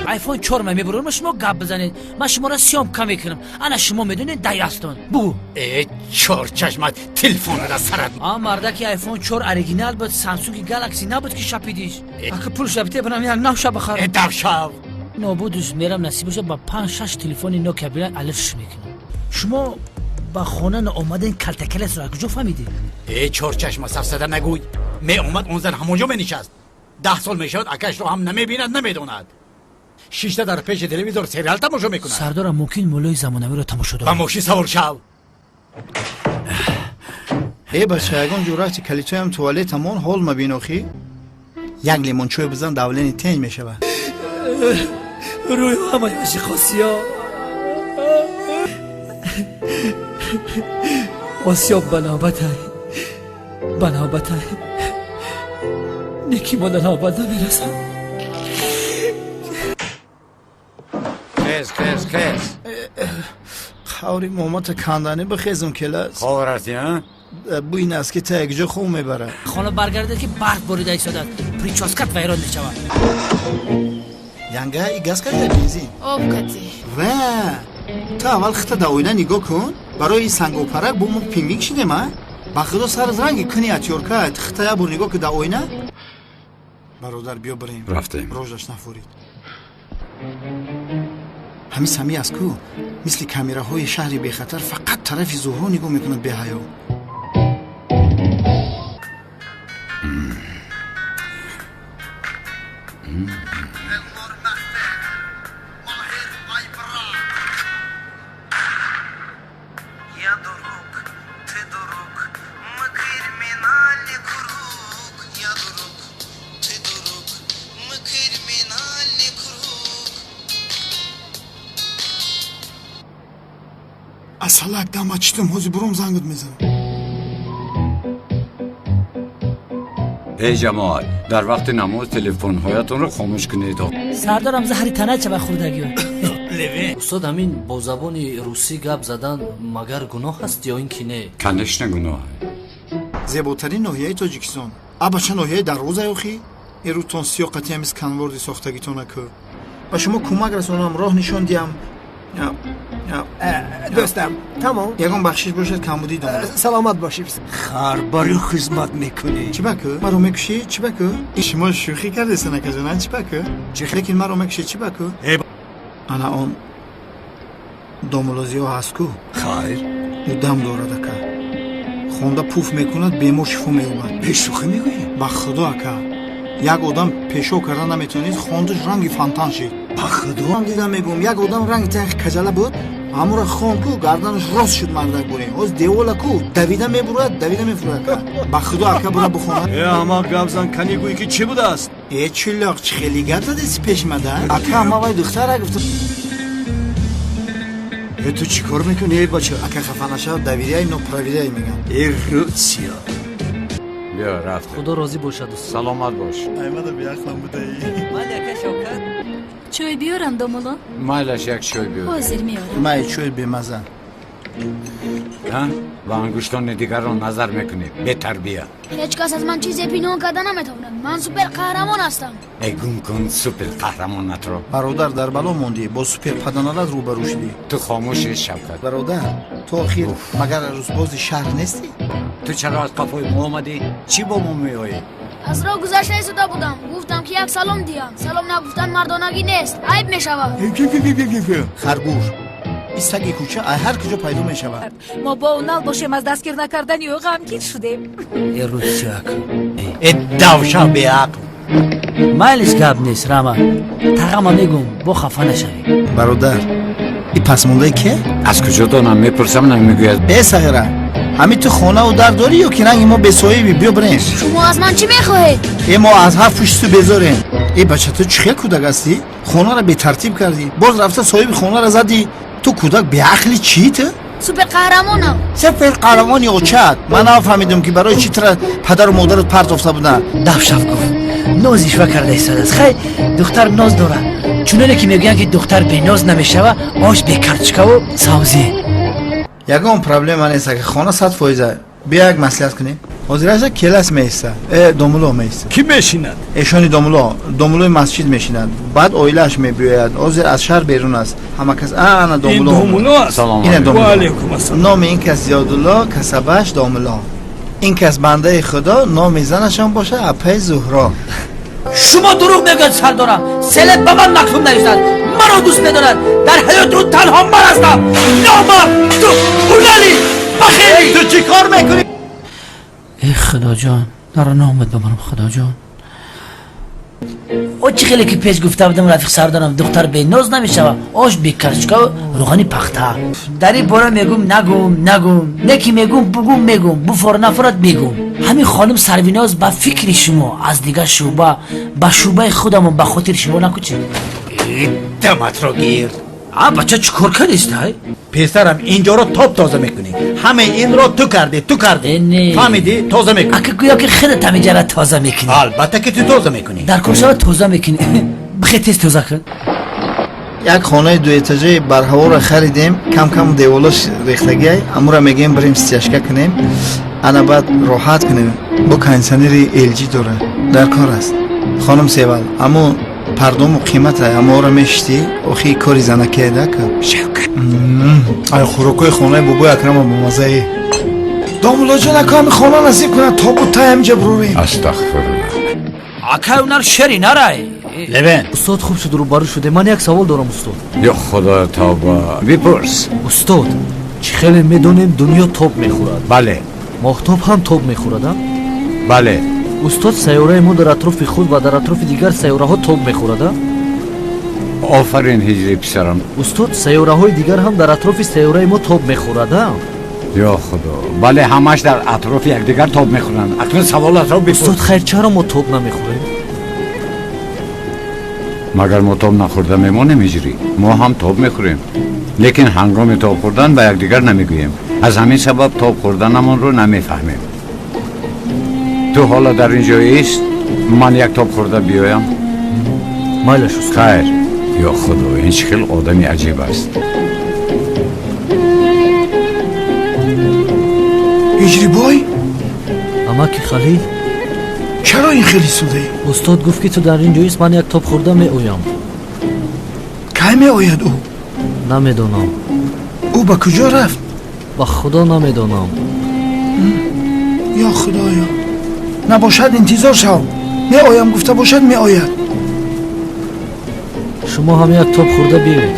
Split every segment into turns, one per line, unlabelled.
Айфон 4 ма мебурам, шумо гап бизанед. Ман шуморо съёмка мекунам. Ана шумо медонед даястон. Бугу.
Э, чорчашмат телефонро сарат.
А мардаки айфон 4 оригинал буд, Samsung Galaxy набуд ки шапидиш. Ака пул шабите бинам як нав шаб бихарам.
Э, давшав.
Нобудуш мерам насиб боша ба 5-6 телефони Nokia бира алифш мекунам. Шумо ба хона наомаден калтакаласро аз куҷо фаҳмидед?
Э, чорчашма сафсада нагӯй. Меомад он зан ҳамонҷо менишаст. 10 сол мешавад акашро ҳам намебинад, намедонад. Шишта дар пеши телевизор сериал тамошо мекунад.
Сардорам мумкин муллои замонавиро тамошо дорад.
Ба мошин савор шав.
Э бача, ягон ҷо рафти калитоям туалетамон ҳол мабин охи. Як лимончой бизан давлени тенҷ мешавад.
Рӯи ҳамаи ошиқосиё. Осиёб ба навбатай. Ба навбатай. Неки мо да навбат намерасад.
Хез, хез, хез.
Қаври момата канданӣ бихезум келас.
Хоб рафтӣ, а?
Бӯи наст ки та якҷо хоб мебарад.
Хона баргардед ки барф борида истодааст. Прическат вайрон мешавад.
Янга, и газ кардя бензин?
Об кати.
Ва, ту аввал хита да оина нигоҳ кун. Барои ин сангопарак бо мо пингвин шидем, а? Ба худо сар ранги куни атёрка, хита як бор нигоҳ ку да оина. Бародар, биё бирем.
Рафтем.
Рождаш нафурид. Ҳамин сами аст ку, мисли камераҳои шаҳри бехатар фақат тарафи Зуҳро нигоҳ мекунад беҳаё. Асалак дама читам, ҳозир буром зангат мезанам.
Эй ҷамоат, дар вақти намоз телефонҳоятонро хомӯш кунед.
Сардорам заҳри тана чава хӯрдагиё.
Устод, ҳамин бо забони русӣ гап задан магар гуноҳ аст ё ин ки не?
Конечно гуноҳ.
Зеботарин ноҳияи Тоҷикистон. Абача ноҳияи Дарвоза охи? Эрутон сиёқати ҳамиз канворди сохтагитона ку. Ба шумо кӯмак расонам, роҳ нишон диҳам.
Дӯстам, тамом.
Ягон бахшиш бошад, камбудӣ дорам.
Саломат бошӣ.
Хар барои хизмат мекунӣ.
Чӣ баку? Маро мекушӣ? Чӣ баку? Шумо шӯхӣ кардеса накажана, чӣ баку? Лекин маро мекушӣ, чӣ баку? Ана он домулозиҳо ҳаст ку?
Хайр.
Ӯ дам дорад ака. Хонда пуф мекунад, бемор шифо меёбад.
Бешӯхӣ мегӯӣ?
Ба худо ака. Як одам пешоб карда наметавонист, хондаш ранги фонтан шид.
Ба худо?
Ман дидам мегӯм, як одам ранги тахи каҷала буд, ҳамура хонд ку, гарданаш рост шуд мардак бурем. Ҳоз девола ку, давида мебурад, давида мефурад ака. Ба худо ака бура бихонад.
Э, ҳама гап зан, кани гӯӣ ки чӣ будааст?
Э, чулоқ, чӣ хеле гап задеси пешмада? Ака, ма вай духтара гуфтам.
Э, ту чӣ кор мекунӣ, эй бача?
Ака хафа нашав, доверяй, но проверяй мегӯям.
Э, рӯсия.
Биё, рафтем.
Худо розӣ бошад, устод.
Саломат бош.
Аймада беақлам будаӣ.
Майли, ака Шавкат.
Чой биёрам, домуло?
Майлаш, як чой биёр.
Ҳозир меорам.
Май чой бемаза.
Ба ангуштони дигарон назар мекунӣ, бетарбия.
Ҳеҷ кас аз ман чизе пинҳон карда наметавонад. Ман суперқаҳрамон ҳастам.
Э, гум кун суперқаҳрамонатро.
Бародар, дар бало мондӣ, бо суперпаданалат рӯбарӯ шудӣ.
Ту хомӯшӣ, Шавкат.
Бародар, ту охир магар арӯсбози шаҳр нестӣ?
Ту чаро аз қафои мо омадӣ? Чӣ бо мо меоӣ?
Аз роҳ гузашта истода будам. Гуфтам ки як салом диҳам. Салом нагуфтан мардонагӣ нест, айб мешавад.
Харгӯш, ин саги кӯча ай ҳар куҷо пайдо мешавад.
Мо бо ӯ нал бошем, аз дастгир накардани ӯ ғамгин шудем.
Э, русяк.
Э, давшав беақл.
Майлиш, гап нест, рама. Тағама мегӯм, бо хафа нашавӣ.
Бародар, и пасмондаи ке?
Аз куҷо донам, мепурсам, намегӯяд.
Э, сағира, ҳамин ту хонаву дар дорӣ ё ки ранги мо бесоҳибӣ? Биё бирем.
Шумо аз ман чӣ мехоҳед?
Э, мо аз ҳар пушти ту безорем. Э, бача, ту чӣ хел кӯдак ҳастӣ? Хонаро бетартиб кардӣ, боз рафта соҳиби хонаро задӣ. Ту кӯдак беақли чӣ ту?
Суперқаҳрамонам.
Суперқаҳрамони очат. Ман нафаҳмидам ки барои чӣ тура падару модарат партофта буданд.
Давшав гуфт, ноз ишва карда истодааст. Хай, духтар ноз дорад. Чуноне ки мегӯянд ки духтар беноз намешава, ош бекарчкаву савзӣ.
Ягон проблема нест, ака, хона 100%. Биё як маслиҳат кунем. Ҳозираша келас меиста, домуло меиста.
Кӣ мешинад?
Эшони домуло, домулои масҷид мешинад. Баъд оилааш мебиёяд. Ҳозир аз шаҳр берун аст. Ҳама кас ана домуло.
Ин домуло аст.
Ина домуло.
Ва алайкум ассалом.
Номи ин кас Зиёдулло, касабааш домуло. Ин кас бандаи худо, номи занашон боша апаи Зуҳро.
Шумо дурӯғ мегӯяд сардорам. Селеб ба ман мактуб нависад. Маро дӯст медорад. Дар ҳаёти ӯ танҳо ман ҳастам. Номард, ту гулали, бахилӣ.
Ту чӣ кор мекунӣ?
Эй худоҷон, наро наомад ба манам худоҷон. О чӣ хеле ки пеш гуфта будам рафиқ сардорам, духтар беноз намешава, ош бекарчка рӯғани пахта. Дар ин бора мегӯм нагӯм, нагӯм, не ки мегӯм бугӯм мегӯм, буфор нафорад мегӯм. Ҳамин хонум Сарвиноз ба фикри шумо аз дигар шӯъба ба шӯъбаи худамон ба хотири шумо накӯчид.
Даматро гир.
А бача чӣ кор кардист? Ай
писарам, инҷоро топ тоза мекунӣ. Ҳамаи инро ту кардӣ, ту кардӣ. Фаҳмидӣ? Тоза мекунӣ.
Ака гӯё ки худат ҳаминҷара тоза мекунӣ.
Албатта ки ту тоза мекунӣ.
Дар кор шава тоза мекунӣ. Бихе тез тоза кун.
Як хонаи дуэтажаи барҳаворо харидем, кам-кам деволош рехтагиай, амура мегӯем бирем стяжка кунем, ана баъд роҳат кунем. Бо кондитсионери LG дора, дар кор аст. Хонум Севал, аммо пардому қиматай, аморо мешитӣ, охи кори занакие дака.
Шавкат.
Ай хӯрокҳои хонаи бобои Акрама бомаззае. Домулоҷон, ака ҳами хона насиб кунад, тобут тай ҳаминҷа бурорем.
Астағфируллоҳ.
Акай унар шери нарай.
Левен.
Устод, хуб шуд рӯбарӯ шудем. Ман як савол дорам устод.
Ё худо тавба, бипурс.
Устод, чӣ хеле медонем дунё тоб мехӯрад.
Бале.
Моҳтоб ҳам тоб мехӯрад, а?
Бале.
Устод, сайёраи мо дар атрофи худ ва дар атрофи дигар сайёраҳо тоб мехӯрад, а?
Офарин ҳиҷри писарам.
Устод, сайёраҳои дигар ҳам дар атрофи сайёраи мо тоб мехӯрад, а?
Ё худо, бале, ҳамаш дар атрофи якдигар тоб мехӯранд. Акнун саволатро бипурс.
Устод, хайр, чаро мо тоб намехӯрем?
Магар мо тоб нахӯрда мемонем ҳиҷрӣ? Мо ҳам тоб мехӯрем, лекин ҳангоми тоб хӯрдан ба якдигар намегӯем. Аз ҳамин сабаб тоб хӯрданамонро намефаҳмем. Ту ҳоло дар ин ҷо ист, ман як тоб хӯрда биёям.
Майлаш устод.
Хайр. Ё худо, ин чӣ хел одами аҷиб аст.
Ҳиҷрибой?
Амаки Халил?
Чаро ин хеле судаӣ?
Устод гуфт ки ту дар ин ҷо ист, ман як тоб хӯрда меоям.
Кай меояд ӯ?
Намедонам.
Ӯ ба куҷо рафт?
Ба худо намедонам.
Ё худоё, набошад интизор шав. Меоям гуфта бошад меояд.
Шумо ҳам як тоб хӯрда биёед.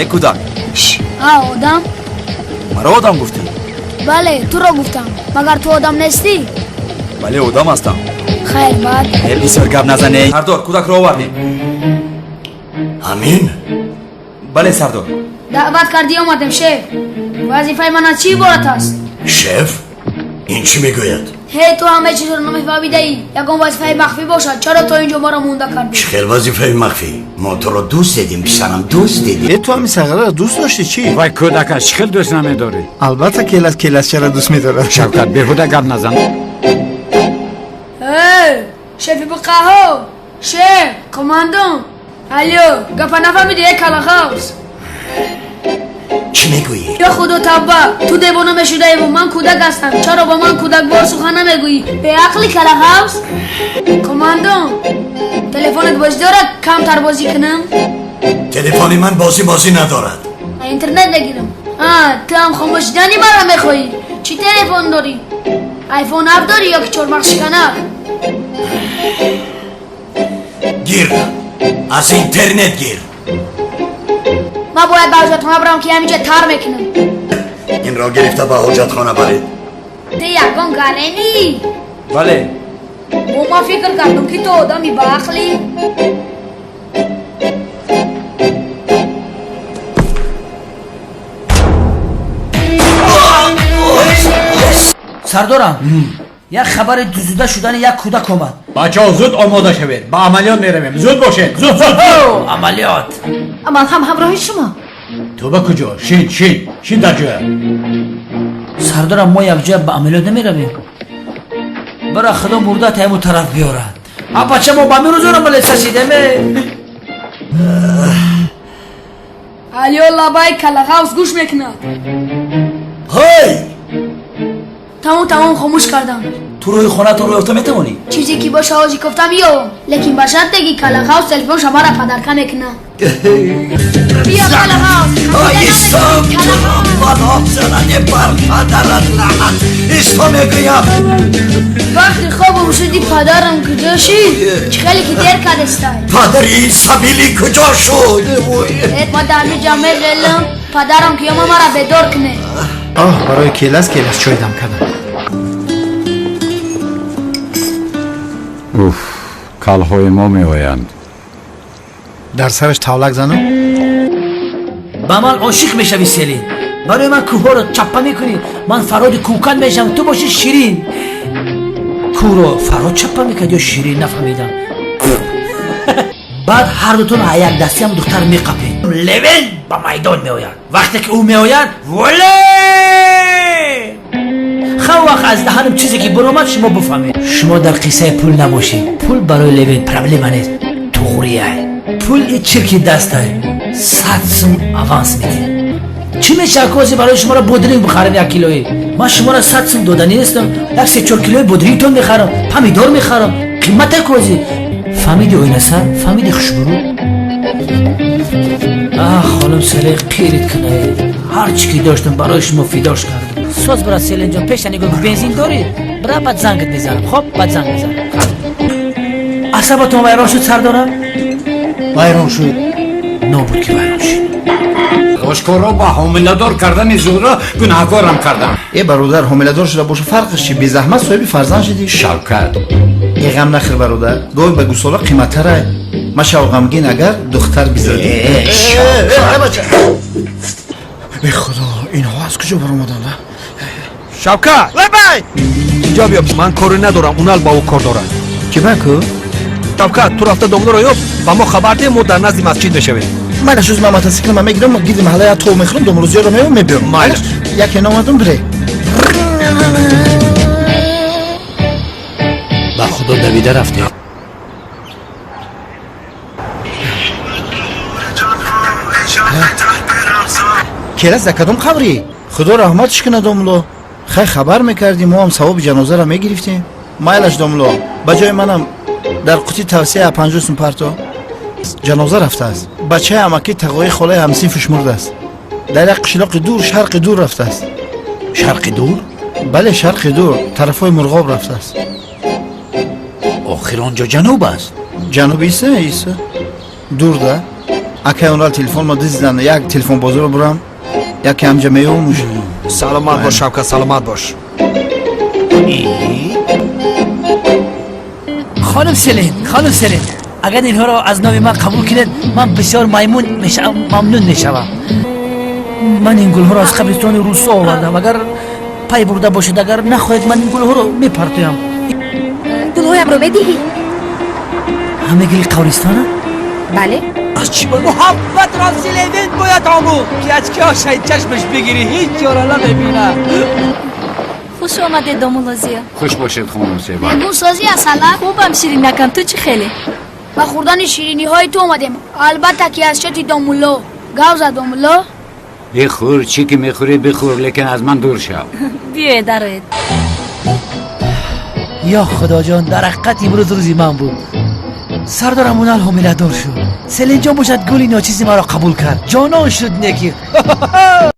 Э кӯдак.
А одам?
Маро одам гуфтӣ?
Бале, туро гуфтам. Магар ту одам нестӣ?
Бале, одам ҳастам.
Хайр, баъд.
Э, бисёр гап назане. Сардор, кӯдакро овардем.
Ҳамин?
Бале, сардор.
Даъват кардӣ омадем, шеф. Вазифаи ман аз чӣ иборат аст?
Шеф? Ин чӣ мегӯяд?
Ҳе, ту ҳамаи чизро намефаҳмидаӣ. Ягон вазифаи махфӣ бошад, чаро то инҷо маро монда кардӣ?
Чӣ хел вазифаи махфӣ? Мо туро дӯст дидем, писарам, дӯст дидем.
Э, ту ҳамин сағираро дӯст доштӣ чӣ?
Вай кӯдак аст, чӣ хел дӯст намедорӣ?
Албатта келас келасчаро дӯст медорад.
Шавкат, беҳуда гап назан.
Э, шефи буқаҳо, шеф, командон. Алё, гапа нафаҳмидӣ, э калахавс?
Чӣ мегӯӣ?
Ё худо тавба, ту девона мешудаеву ман кӯдак ҳастам. Чаро ба ман кӯдакбор сухан намегӯӣ? Беақли калахавс? Командон, телефонат бозӣ дорад, камтар бозӣ кунам?
Телефони ман бозӣ бозӣ надорад.
Интернет нагирам. А, ту ҳам хомӯшидани маро мехоҳӣ? Чӣ телефон дорӣ? Айфон 7 дорӣ ё ки чормағзшиканак?
Гир, аз интернет гир.
Ман бояд ба ҳоҷатхона барам ки ҳаминҷа тар мекунам.
Инро гирифта ба ҳоҷатхона баред.
Ту ягон гаренӣ?
Бале.
Бо ман фикр кардам ки ту одами баақлӣ.
Сардорам, як хабари дуздида шудани як кӯдак омад.
Бачаҳо, зуд омода шавед, ба амалиёт меравем. Зуд бошед, зуд, зуд.
Амалиёт.
Ман ҳам ҳамроҳи шумо.
Ту ба куҷо? Шин, шин, шин дар ҷоя.
Сардорам, мо якҷоя ба амалиёт намеравем. Бара худо мурда тайму тараф биёрад. А бача, мо ба ҳамин рӯзора малеса шидеме.
Алё, лабай, калағавс гӯш мекунад.
Ҳой!
Тамом, тамом, хомӯш кардам.
Ту роҳи хонаатонро ёфта метавонӣ?
Чизе ки боша, ҳози кофта меёвам, лекин ба шарте ки калағавс телефон шамара падарка мекунад. Биё, калағавс.
Исто, бало бзанане бар падарат лаънат! Исто, мегӯям!
Вақти хобам шуди, падарам куҷо шид? Чӣ хеле ки дер кардестай.
Падари сабилӣ куҷо шуд?
Ма дар ҳамиҷа меғелам, падарам ки ёма, мара бедор куне.
Оҳ, барои келас келас чой дам кардам.
Уф, калҳои мо меоянд.
Дар сараш тавлак занам.
Ба ман ошиқ мешавӣ, Селин. Барои ман кӯҳҳоро чаппа мекунӣ. Ман Фарҳоди кӯкан мешавам, ту бошӣ Ширин. Кӯҳро Фарҳод чаппа мекард ё Ширин, нафаҳмидам. Баъд ҳар дутон якдастиам духтар меқапед. Левен ба майдон меояд. Вақте ки ӯ меояд, воле хав вақт аз даҳанам чизе ки баромад, шумо бифаҳмед. Шумо дар қиссаи пул набошед. Пул барои Левен проблема нест, туғрияй. Пул и чирки дастай. 100 сум аванс медиҳед. Чӣ мешавад, кози барои шуморо бодринг бихарам як килои? Ман шуморо 100 сум доданӣ нестам. Як се чор килои бодрингтон мехарам, помидор мехарам. Қимата кози. Фаҳмиди, оинасар? Фаҳмиди, хушбурӯ? Ах, хонум Селен, қирит кунае. Ҳар чӣ ки доштам, барои шумо фидош кардам. Соз, брат Селенҷон, пеша нигоҳ, бензин дорӣ? Бра, баъд зангат мезанам. Хоб, баъд занг мезанам. Асабатон вайрон шуд, сардорам?
Вайрон шуд.
Нобуд ки вайрон шуд.
Ошкоро ба ҳомиладор кардани Зуҳро гунаҳкорам кардам.
Э, бародар, ҳомиладор шуда боша, фарқаш чи? Безаҳмат соҳиби фарзанд шудӣ.
Шавкат!
Э, ғам нахӯр, бародар, гоҳи ба гусола қиматтарай. Машав ғамгин, агар духтар бизадӣ. Э, худо, инҳо аз куҷо баромаданд?
Шавкат!
Лабай!
Инҷо биё, ман коре надорам, унал ба ӯ кор дорад.
Чӣ ба ку?
Шавкат, ту рафта домларо ёб, ба мо хабар деҳ, мо дар назди масҷид мешавем.
Ман шуз, ман мотоциклама мегирам, гирди маҳалла як тов мехӯрам, домрӯзиёро меём, мебиём.
Майлаш.
Яке номадум, бире.
Ба худо, давида рафтем.
Келас, дар кадом қабрӣ? Худо раҳматш кунад, домло. Хай, хабар мекардӣ, мо ҳам савоби ҷанозаро мегирифтем. Майлаш, домло, ба ҷои манам дар қути тавсия 50 сум парто. Ҷаноза рафтааст. Бачаи амакӣ тағои холаи ҳамсинфиш мурдааст. Дар як қишлоқи дур, шарқи дур рафтааст.
Шарқи дур?
Бале, шарқи дур, тарафҳои Мурғоб рафтааст.
Охир он ҷо ҷануб аст.
Ҷануб иса иса дур да. Акай онрал телефон ма диздан, як телефонбозоро бурам, яке ҳамҷа меёвам.
Саломат бош, Шавкат, саломат бош.
Хонум Селин, хонум Селин, агар инҳоро аз номи ман қабул кунед, ман бисёр маймун мешавам, мамнун мешавам. Ман ин гулҳоро аз қабристони русо овардам. Агар пай бурда бошед, агар нахоҳед, ман ин гулҳоро мепартоям.
Гулҳоямро медиҳӣ?
Ҳама гили қабристона?
Бале.
Аз чӣ муҳаббатро Селевин бояд омӯхт, ки аз ки ошаи чашмаш бигирӣ, ҳеҷ ҷора намебинад.
Хуш омадед, домулозия.
Хуш бошед, хонум Себа.
Мегӯ, созӣ, асалак?
Хубам, ширинакам, ту чӣ хеле?
Ба хӯрдани шириниҳои ту омадем. Албатта ки аз чоти домулло. Гав зад, домулло.
Бихӯр, чӣ ки мехӯрӣ бихӯр, лекин аз ман дур шав.
Биёед, дароед.
Ё худоҷон, дар ҳақиқат имрӯз рӯзи ман буд. Сардорам Унал ҳомиладор шуд. Селинҷон бошад, гули ночизи маро қабул кард. Ҷонон шуд неки.